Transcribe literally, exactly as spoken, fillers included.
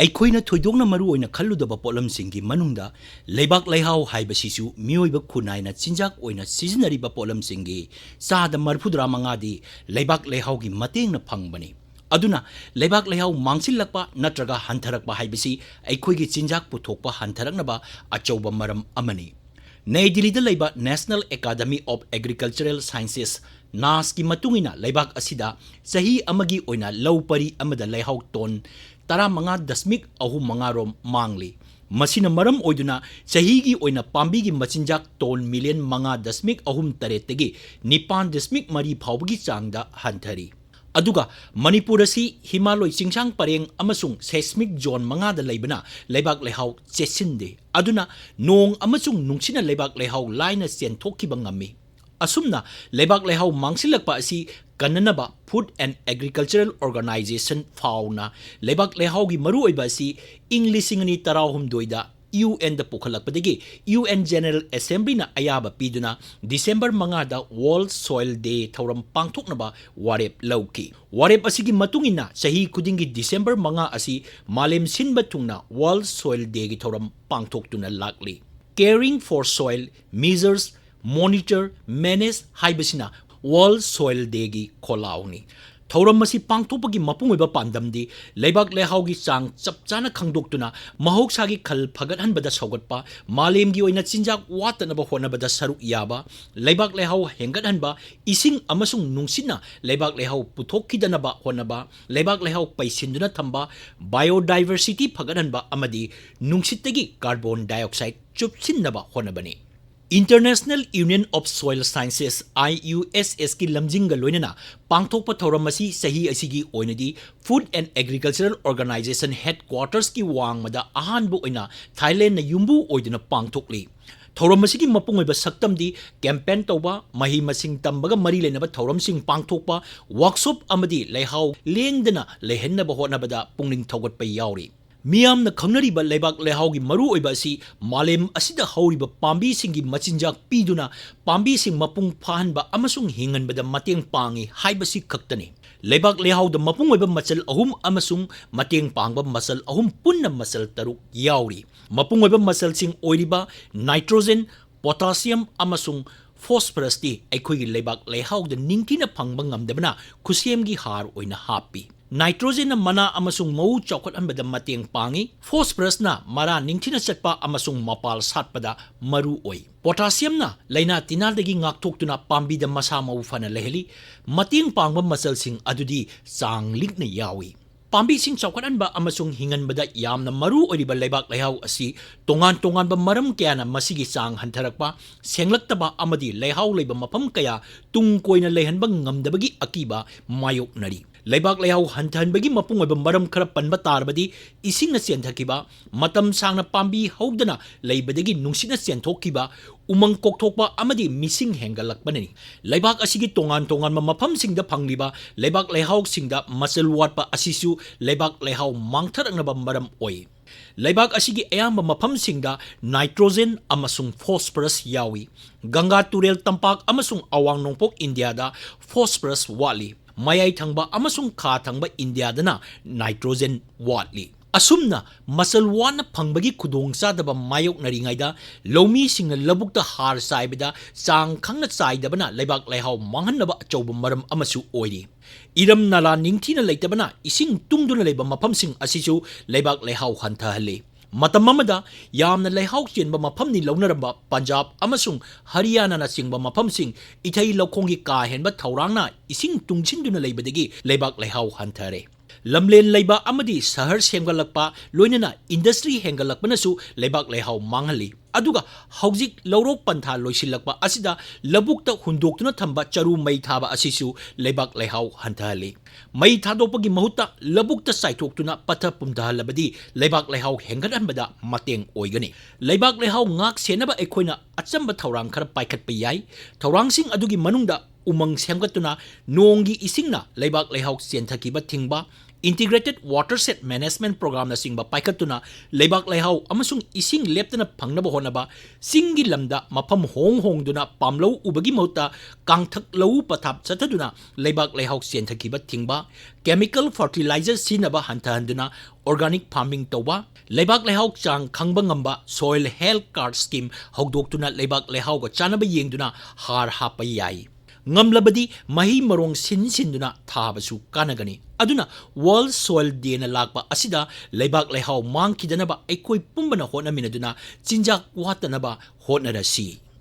ꯑꯩꯈꯣꯏꯅ ꯊꯣꯏꯗꯣꯛꯅ ꯃꯔꯨ ꯑꯣꯏꯅ ꯈꯜꯂꯨꯗꯕ ꯄꯣꯠꯂꯝꯁꯤꯡꯒꯤ ꯃꯅꯨꯡꯗ ꯂꯩꯕꯥꯛ ꯂꯩꯍꯥꯎ ꯍꯥꯏꯕꯁꯤꯁꯨ ꯃꯤꯑꯣꯏꯕ ꯈꯨꯟꯅꯥꯏꯅ ꯆꯤꯟꯖꯥꯛ ꯑꯣꯏꯅ ꯁꯤꯖꯤꯟꯅꯔꯤꯕ ꯄꯣꯠꯂꯝꯁꯤꯡꯒꯤ ꯆꯥꯗ ꯃꯔꯤꯐꯨꯇꯔꯥ ꯃꯉꯥꯗꯤ ꯂꯩꯕꯥꯛ ꯂꯩꯍꯥꯎꯒꯤ ꯃꯇꯦꯡꯅ ꯐꯪꯕꯅꯤ꯫ ꯑꯗꯨꯅ ꯂꯩꯕꯥꯛ ꯂꯩꯍꯥꯎ ꯃꯥꯡꯁꯤꯜꯂꯛꯄ ꯅꯠꯇ꯭ꯔꯒ ꯍꯟꯊꯔꯛꯄ ꯍꯥꯏꯕꯁꯤ ꯑꯩꯈꯣꯏꯒꯤ ꯆꯤꯟꯖꯥꯛ ꯄꯨꯊꯣꯛꯄ ꯍꯟꯊꯔꯛꯅꯕ ꯑꯆꯧꯕ ꯃꯔꯝ ꯑꯃꯅꯤ꯫ ꯅꯩ ꯗꯤꯜꯂꯤꯗ ꯂꯩꯕ National Academy of Agricultural Sciences, ꯅꯥꯁꯀꯤ ꯃꯇꯨꯡ ꯏꯟꯅ ꯂꯩꯕꯥꯛ ꯑꯁꯤꯗ ꯆꯍꯤ ꯑꯃꯒꯤ ꯑꯣꯏꯅ ꯂꯧ ꯄꯔꯤ ꯑꯃꯗ ꯂꯩꯍꯥꯎ ꯇꯣꯟ ꯇꯔꯥꯃꯉꯥ ꯗꯁꯃꯤꯛ ꯑꯍꯨꯝ ꯃꯉꯥ ꯔꯣꯝ ꯃꯥꯡꯂꯤ꯫ ꯃꯁꯤꯅ ꯃꯔꯝ ꯑꯣꯏꯗꯨꯅ ꯆꯍꯤꯒꯤ ꯑꯣꯏꯅ ꯄꯥꯝꯕꯤꯒꯤ ꯃꯆꯤꯟꯖꯥꯛ ꯇꯣꯟ ꯃꯤꯂꯤꯌꯟ ꯃꯉꯥ ꯗꯁꯃꯤꯛ ꯑꯍꯨꯝ ꯇꯔꯦꯠꯇꯒꯤ ꯅꯤꯄꯥꯟ ꯗꯁꯃꯤꯛ ꯃꯔꯤ ꯐꯥꯎꯕꯒꯤ ꯆꯥꯡꯗ ꯍꯟꯊꯔꯤ꯫ ꯑꯗꯨꯒ ꯃꯅꯤꯄꯨꯔ ꯑꯁꯤ ꯍꯤꯃꯥꯂꯣꯏ ꯆꯤꯡꯁꯥꯡ ꯄꯔꯦꯡ ꯑꯃꯁꯨꯡ seismic zone ꯃꯉꯥꯗ ꯂꯩꯕꯅ ꯂꯩꯕꯥꯛ ꯂꯩꯍꯥꯎ ꯆꯦꯠꯁꯤꯟꯗꯦ꯫ ꯑꯗꯨꯅ ꯅꯣꯡ ꯑꯃꯁꯨꯡ ꯅꯨꯡꯁꯤꯠꯅ ꯂꯩꯕꯥꯛ ꯂꯩꯍꯥꯎ ꯂꯥꯏꯅ ꯆꯦꯟꯊꯣꯛꯈꯤꯕ ꯉꯝꯃꯤ꯫ ꯑꯁꯨꯝꯅ ꯂꯩꯕꯥꯛ ꯂꯩꯍꯥꯎ ꯃꯥꯡꯁꯤꯜꯂꯛꯄ ꯑꯁꯤ ꯀꯟꯅꯅꯕ Food and Agricultural Organization, ꯐꯥꯎꯅ ꯂꯩꯕꯥꯛ ꯂꯩꯍꯥꯎꯒꯤ ꯃꯔꯨꯑꯣꯏꯕ ꯑꯁꯤ ꯏꯪ ꯂꯤꯁꯤꯡ ꯑꯅꯤ ꯇꯔꯥꯍꯨꯝꯗꯣꯏꯗ ꯌꯨ ꯑꯦꯟꯗ ꯄꯨꯈꯠꯂꯛꯄꯗꯒꯤ ꯌꯨ ꯑꯦꯟ General Assemblyꯅ ꯑꯌꯥꯕ ꯄꯤꯗꯨꯅ December ꯃꯉꯥꯗ World Soil Day ꯊꯧꯔꯝ ꯄꯥꯡꯊꯣꯛꯅꯕ ꯋꯥꯔꯦꯞ ꯂꯧꯈꯤ꯫ ꯋꯥꯔꯦꯞ ꯑꯁꯤꯒꯤ ꯃꯇꯨꯡ ꯏꯟꯅ ꯆꯍꯤ ꯈꯨꯗꯤꯡꯒꯤ December ꯃꯉꯥ ꯑꯁꯤ ꯃꯥꯂꯦꯝ ꯁꯤꯟꯕ ꯊꯨꯡꯅ World Soil Dayꯒꯤ ꯊꯧꯔꯝ ꯄꯥꯡꯊꯣꯛꯇꯨꯅ ꯂꯥꯛꯂꯤ꯫ Caring for Soil: Measure, Monitor, Manage ꯍꯥꯏꯕꯁꯤꯅ World Soil Dayꯒꯤ ꯈꯣꯜꯂꯥꯎꯅꯤ꯫ ꯊꯧꯔꯝ ꯑꯁꯤ ꯄꯥꯡꯊꯣꯛꯄꯒꯤ ꯃꯄꯨꯡ ꯑꯣꯏꯕ ꯄꯥꯟꯗꯝꯗꯤ ꯂꯩꯕꯥꯛ ꯂꯩꯍꯥꯎꯒꯤ ꯆꯥꯡ ꯆꯞ ꯆꯥꯅ ꯈꯪꯗꯣꯛꯇꯨꯅ ꯃꯍꯧꯁꯥꯒꯤ ꯈꯜ ꯐꯒꯠꯍꯟꯕꯗ ꯁꯧꯒꯠꯄ, ꯃꯥꯂꯦꯝꯒꯤ ꯑꯣꯏꯅ ꯆꯤꯟꯖꯥꯛ ꯋꯥꯠꯇꯅꯕ ꯍꯣꯠꯅꯕꯗ ꯁꯔꯨꯛ ꯌꯥꯕ, ꯂꯩꯕꯥꯛ ꯂꯩꯍꯥꯎ ꯍꯦꯟꯒꯠꯍꯟꯕ, ꯏꯁꯤꯡ ꯑꯃꯁꯨꯡ ꯅꯨꯡꯁꯤꯠꯅ ꯂꯩꯕꯥꯛ ꯂꯩꯍꯥꯎ ꯄꯨꯊꯣꯛꯈꯤꯗꯅꯕ ꯍꯣꯠꯅꯕ, ꯂꯩꯕꯥꯛ ꯂꯩꯍꯥꯎ ꯄꯩꯁꯤꯟꯗꯨꯅ ꯊꯝꯕ, biodiversity ꯐꯒꯠꯍꯟꯕ ꯑꯃꯗꯤ ꯅꯨꯡꯁꯤꯠꯇꯒꯤ carbon dioxide ꯆꯨꯞꯁꯤꯟꯅꯕ ꯍꯣꯠꯅꯕꯅꯤ꯫ International Union of Soil Sciences, IUSSꯀꯤ ꯂꯝꯖꯤꯡꯒ ꯂꯣꯏꯅꯅ ꯄꯥꯡꯊꯣꯛꯄ ꯊꯧꯔꯝ ꯑꯁꯤ ꯆꯍꯤ ꯑꯁꯤꯒꯤ ꯑꯣꯏꯅꯗꯤ Food and Agricultural Organization headquartersꯀꯤ ꯋꯥꯡꯃꯗ ꯑꯍꯥꯟꯕ ꯑꯣꯏꯅ ꯊꯥꯏꯂꯦꯟꯗꯅ ꯌꯨꯝꯕꯨ ꯑꯣꯏꯗꯨꯅ ꯄꯥꯡꯊꯣꯛꯂꯤ꯫ ꯊꯧꯔꯝ ꯑꯁꯤꯒꯤ ꯃꯄꯨꯡ ꯑꯣꯏꯕ ꯁꯛꯇꯝꯗꯤ campaign ꯇꯧꯕ, ꯃꯍꯩ ꯃꯁꯤꯡ ꯇꯝꯕꯒ ꯃꯔꯤ ꯂꯩꯅꯕ ꯊꯧꯔꯝꯁꯤꯡ ꯄꯥꯡꯊꯣꯛꯄ, workshop ꯑꯃꯗꯤ ꯂꯩꯍꯥꯎ ꯂꯦꯡꯗꯅ ꯂꯩꯍꯟꯅꯕ ꯍꯣꯠꯅꯕꯗ ꯄꯨꯛꯅꯤꯡ ꯊꯧꯒꯠꯄ ꯌꯥꯎꯔꯤ꯫ ꯃꯤꯌꯥꯝꯅ ꯈꯪꯅꯔꯤꯕ ꯂꯩꯕꯥꯛ ꯂꯩꯍꯥꯎꯒꯤ ꯃꯔꯨꯑꯣꯏꯕ ꯑꯁꯤ ꯃꯥꯂꯦꯝ ꯑꯁꯤꯗ ꯍꯧꯔꯤꯕ ꯄꯥꯝꯕꯤꯁꯤꯡꯒꯤ ꯃꯆꯤꯟꯖꯥꯛ ꯄꯤꯗꯨꯅ ꯄꯥꯝꯕꯤꯁꯤꯡ ꯃꯄꯨꯡ ꯐꯥꯍꯟꯕ ꯑꯃꯁꯨꯡ ꯍꯤꯡꯍꯟꯕꯗ ꯃꯇꯦꯡ ꯄꯥꯡꯏ ꯍꯥꯏꯕꯁꯤ ꯈꯛꯇꯅꯤ꯫ ꯂꯩꯕꯥꯛ ꯂꯩꯍꯥꯎꯗ ꯃꯄꯨꯡ ꯑꯣꯏꯕ ꯃꯆꯜ ꯑꯍꯨꯝ ꯑꯃꯁꯨꯡ ꯃꯇꯦꯡ ꯄꯥꯡꯕ ꯃꯆꯜ ꯑꯍꯨꯝ, ꯄꯨꯟꯅ ꯃꯆꯜ ꯇꯔꯨꯛ ꯌꯥꯎꯔꯤ꯫ ꯃꯄꯨꯡ ꯑꯣꯏꯕ ꯃꯆꯜꯁꯤꯡ ꯑꯣꯏꯔꯤꯕ nitrogen, potassium ꯑꯃꯁꯨꯡ phosphorusꯇꯤ ꯑꯩꯈꯣꯏꯒꯤ ꯂꯩꯕꯥꯛ ꯂꯩꯍꯥꯎꯗ ꯅꯤꯡꯊꯤꯅ ꯐꯪꯕ ꯉꯝꯗꯕꯅ ꯈꯨꯠꯁꯦꯝꯒꯤ ꯍꯥꯔ ꯑꯣꯏꯅ ꯍꯥꯞꯄꯤ꯫ Nitrogenꯅ ꯃꯅꯥ ꯑꯃꯁꯨꯡ ꯃꯎ ꯆꯥꯎꯈꯠꯍꯟꯕꯗ ꯃꯇꯦꯡ ꯄꯥꯡꯏ꯫ Phosphorusꯅ ꯃꯔꯥ ꯅꯤꯡꯊꯤꯅ ꯆꯠꯄ ꯑꯃꯁꯨꯡ ꯃꯄꯥꯜ ꯁꯥꯠꯄꯗ ꯃꯔꯨ ꯑꯣꯏ꯫ Potassiumꯅ ꯂꯥꯏꯅꯥ ꯇꯤꯟꯅꯥꯗꯒꯤ ꯉꯥꯛꯊꯣꯛꯇꯨꯅ ꯄꯥꯝꯕꯤꯗ ꯃꯁꯥ ꯃꯎ ꯐꯅ ꯂꯩꯍꯜꯂꯤ꯫ ꯃꯇꯦꯡ ꯄꯥꯡꯕ ꯃꯆꯜꯁꯤꯡ ꯑꯗꯨꯗꯤ ꯆꯥꯡ ꯂꯤꯛꯅ ꯌꯥꯎꯏ꯫ ꯄꯥꯝꯕꯤꯁꯤꯡ ꯆꯥꯎꯈꯠꯍꯟꯕ ꯑꯃꯁꯨꯡ ꯍꯤꯡꯍꯟꯕꯗ ꯌꯥꯝꯅ ꯃꯔꯨ ꯑꯣꯏꯔꯤꯕ ꯂꯩꯕꯥꯛ ꯂꯩꯍꯥꯎ ꯑꯁꯤ ꯇꯣꯉꯥꯟ ꯇꯣꯉꯥꯟꯕ ꯃꯔꯝ ꯀꯌꯥꯅ ꯃꯁꯤꯒꯤ ꯆꯥꯡ ꯍꯟꯊꯔꯛꯄ, ꯁꯦꯡꯂꯛꯇꯕ ꯑꯃꯗꯤ ꯂꯩꯍꯥꯎ ꯂꯩꯕ ꯃꯐꯝ ꯀꯌꯥ ꯇꯨꯡ ꯀꯣꯏꯅ ꯂꯩꯍꯟꯕ ꯉꯝꯗꯕꯒꯤ ꯑꯀꯤꯕ ꯃꯥꯌꯣꯛꯅꯔꯤ꯫ ꯂꯩꯕꯥꯛ ꯂꯩꯍꯥꯎ ꯍꯟꯊꯍꯟꯕꯒꯤ ꯃꯄꯨꯡ ꯑꯣꯏꯕ ꯃꯔꯝ ꯈꯔ ꯄꯟꯕ ꯇꯥꯔꯕꯗꯤ, ꯏꯁꯤꯡꯅ ꯆꯦꯟꯊꯈꯤꯕ, ꯃꯇꯝ ꯁꯥꯡꯅ ꯄꯥꯝꯕꯤ ꯍꯧꯗꯅ ꯂꯩꯕꯗꯒꯤ ꯅꯨꯡꯁꯤꯠꯅ ꯆꯦꯟꯊꯣꯛꯈꯤꯕ, ꯎꯃꯪ ꯀꯣꯛꯊꯣꯛꯄ ꯑꯃꯗꯤ ꯃꯤꯁꯤꯡ ꯍꯦꯟꯒꯠꯂꯛꯄꯅꯅꯤ꯫ ꯂꯩꯕꯥꯛ ꯑꯁꯤꯒꯤ ꯇꯣꯉꯥꯟ ꯇꯣꯉꯥꯟꯕ ꯃꯐꯝꯁꯤꯡꯗ ꯐꯪꯂꯤꯕ ꯂꯩꯕꯥꯛ ꯂꯩꯍꯥꯎꯁꯤꯡꯗ ꯃꯆꯜ ꯋꯥꯠꯄ ꯑꯁꯤꯁꯨ ꯂꯩꯕꯥꯛ ꯂꯩꯍꯥꯎ ꯃꯥꯡꯊꯔꯛꯅꯕ ꯃꯔꯝ ꯑꯣꯏ꯫ ꯂꯩꯕꯥꯛ ꯑꯁꯤꯒꯤ ꯑꯌꯥꯝꯕ ꯃꯐꯝꯁꯤꯡꯗ nitrogen ꯑꯃꯁꯨꯡ phosphorus ꯌꯥꯎꯏ꯫ ꯒꯪꯒꯥ ꯇꯨꯔꯦꯜ ꯇꯝꯄꯥꯛ ꯑꯃꯁꯨꯡ ꯑꯋꯥꯡ ꯅꯣꯡꯄꯣꯛ ꯏꯟꯗꯤꯌꯥꯗ phosphorus ꯋꯥꯠꯂꯤ꯫ ꯃꯌꯥꯏ ꯊꯪꯕ ꯑꯃꯁꯨꯡ ꯈꯥ ꯊꯪꯕ ꯏꯟꯗꯤꯌꯥꯗꯅ nitrogen ꯋꯥꯠꯂꯤ꯫ ꯑꯁꯨꯝꯅ ꯃꯆꯜ ꯋꯥꯠꯅ ꯐꯪꯕꯒꯤ ꯈꯨꯗꯣꯡꯆꯥꯗꯕ ꯃꯥꯌꯣꯛꯅꯔꯤꯉꯩꯗ ꯂꯧꯃꯤꯁꯤꯡꯅ ꯂꯧꯕꯨꯛꯇ ꯍꯥꯔ ꯆꯥꯏꯕꯗ ꯆꯥꯡ ꯈꯪꯅ ꯆꯥꯏꯗꯕꯅ ꯂꯩꯕꯥꯛ ꯂꯩꯍꯥꯎ ꯃꯥꯡꯍꯟꯅꯕ ꯑꯆꯧꯕ ꯃꯔꯝ ꯑꯃꯁꯨ ꯑꯣꯏꯔꯤ꯫ ꯏꯔꯝ ꯅꯂꯥ ꯅꯤꯡꯊꯤꯅ ꯂꯩꯇꯕꯅ ꯏꯁꯤꯡ ꯇꯨꯡꯗꯨꯅ ꯂꯩꯕ ꯃꯐꯝꯁꯤꯡ ꯑꯁꯤꯁꯨ ꯂꯩꯕꯥꯛ ꯂꯩꯍꯥꯎ ꯍꯟꯊꯍꯜꯂꯤ꯫ ꯃꯇꯝ ꯑꯃꯗ ꯌꯥꯝꯅ ꯂꯩꯍꯥꯎ ꯆꯦꯟꯕ ꯃꯐꯝꯅꯤ ꯂꯧꯅꯔꯝꯕ ꯄꯟꯖꯥꯕ ꯑꯃꯁꯨꯡ ꯍꯔꯤꯌꯥꯅꯥꯅꯆꯤꯡꯕ ꯃꯐꯝꯁꯤꯡ ꯏꯊꯩ ꯂꯧꯈꯣꯡꯒꯤ ꯀꯥ ꯍꯦꯟꯕ ꯊꯧꯔꯥꯡꯅ ꯏꯁꯤꯡ ꯇꯨꯡꯁꯤꯟꯗꯨꯅ ꯂꯩꯕꯗꯒꯤ ꯂꯩꯕꯥꯛ ꯂꯩꯍꯥꯎ ꯍꯟꯊꯔꯦ꯫ ꯂꯝꯂꯦꯟ ꯂꯩꯕ ꯑꯃꯗꯤ ꯁꯍꯔ ꯁꯦꯝꯒꯠꯂꯛꯄ, ꯂꯣꯏꯅꯅ industry ꯍꯦꯟꯒꯠꯂꯛꯄꯅꯁꯨ ꯂꯩꯕꯥꯛ ꯂꯩꯍꯥꯎ ꯃꯥꯡꯍꯜꯂꯤ꯫ ꯑꯗꯨꯒ ꯍꯧꯖꯤꯛ ꯂꯧꯔꯣꯛ ꯄꯟꯊꯥ ꯂꯣꯏꯁꯤꯜꯂꯛꯄ ꯑꯁꯤꯗ ꯂꯧꯕꯨꯛꯇ ꯍꯨꯟꯗꯣꯛꯇꯨꯅ ꯊꯝꯕ ꯆꯔꯨ ꯃꯩ ꯊꯥꯕ ꯑꯁꯤꯁꯨ ꯂꯩꯕꯥꯛ ꯂꯩꯍꯥꯎ ꯍꯟꯊꯍꯜꯂꯤ꯫ ꯃꯩ ꯊꯥꯗꯣꯛꯄꯒꯤ ꯃꯍꯨꯠꯇ ꯂꯧꯕꯨꯛꯇ ꯆꯥꯏꯊꯣꯛꯇꯨꯅ ꯄꯠꯊ ꯄꯨꯝꯊꯍꯜꯂꯕꯗꯤ ꯂꯩꯕꯥꯛ ꯂꯩꯍꯥꯎ ꯍꯦꯟꯒꯠꯍꯟꯕꯗ ꯃꯇꯦꯡ ꯑꯣꯏꯒꯅꯤ꯫ ꯂꯩꯕꯥꯛ ꯂꯩꯍꯥꯎ ꯉꯥꯛ ꯁꯦꯟꯅꯕ ꯑꯩꯈꯣꯏꯅ ꯑꯆꯝꯕ ꯊꯧꯔꯥꯡ ꯈꯔ ꯄꯥꯏꯈꯠꯄ ꯌꯥꯏ꯫ ꯊꯧꯔꯥꯡꯁꯤꯡ ꯑꯗꯨꯒꯤ ꯃꯅꯨꯡꯗ ꯎꯃꯪ ꯁꯦꯝꯒꯠꯇꯨꯅ ꯅꯣꯡꯒꯤ ꯏꯁꯤꯡꯅ ꯂꯩꯕꯥꯛ ꯂꯩꯍꯥꯎ ꯆꯦꯟꯊꯈꯤꯕ ꯊꯤꯡꯕ, Integrated Watershed Management Programꯅꯆꯤꯡꯕ ꯄꯥꯏꯈꯠꯇꯨꯅ ꯂꯩꯕꯥꯛ ꯂꯩꯍꯥꯎ ꯑꯃꯁꯨꯡ ꯏꯁꯤꯡ ꯂꯦꯞꯇꯅ ꯐꯪꯅꯕ ꯍꯣꯠꯅꯕ, ꯆꯤꯡꯒꯤ ꯂꯝꯗ ꯃꯐꯝ ꯍꯣꯡ ꯍꯣꯡꯗꯨꯅ ꯄꯥꯝꯂꯧ ꯎꯕꯒꯤ ꯃꯍꯨꯠꯇ ꯀꯥꯡꯊꯛ ꯂꯧꯎ ꯄꯊꯥꯞ ꯆꯠꯊꯗꯨꯅ ꯂꯩꯕꯥꯛ ꯂꯩꯍꯥꯎ ꯆꯦꯟꯊꯈꯤꯕ ꯊꯤꯡꯕ, chemical fertilizer ꯁꯤꯖꯤꯟꯅꯕ ꯍꯟꯊꯍꯟꯗꯨꯅ organic farming ꯇꯧꯕ, ꯂꯩꯕꯥꯛ ꯂꯩꯍꯥꯎ ꯆꯥꯡ ꯈꯪꯕ ꯉꯝꯕ soil health card scheme ꯍꯧꯗꯣꯛꯇꯨꯅ ꯂꯩꯕꯥꯛ ꯂꯩꯍꯥꯎꯒ ꯆꯥꯟꯅꯕ ꯌꯦꯡꯗꯨꯅ ꯍꯥꯔ ꯍꯥꯞꯄ ꯌꯥꯏ꯫ ꯉꯝꯂꯕꯗꯤ ꯃꯍꯩ ꯃꯔꯣꯡ ꯁꯤꯟ ꯁꯤꯟꯗꯨꯅ ꯊꯥꯕꯁꯨ ꯀꯥꯟꯅꯒꯅꯤ꯫ ꯑꯗꯨꯅ World Soil Dayꯅ ꯂꯥꯛꯄ ꯑꯁꯤꯗ ꯂꯩꯕꯥꯛ ꯂꯩꯍꯥꯎ ꯃꯥꯡꯈꯤꯗꯅꯕ ꯑꯩꯈꯣꯏ ꯄꯨꯝꯕꯅ ꯍꯣꯠꯅꯃꯤꯟꯅꯗꯨꯅ ꯆꯤꯟꯖꯥꯛ ꯋꯥꯠꯇꯅꯕ ꯍꯣꯠꯅꯔꯁꯤ꯫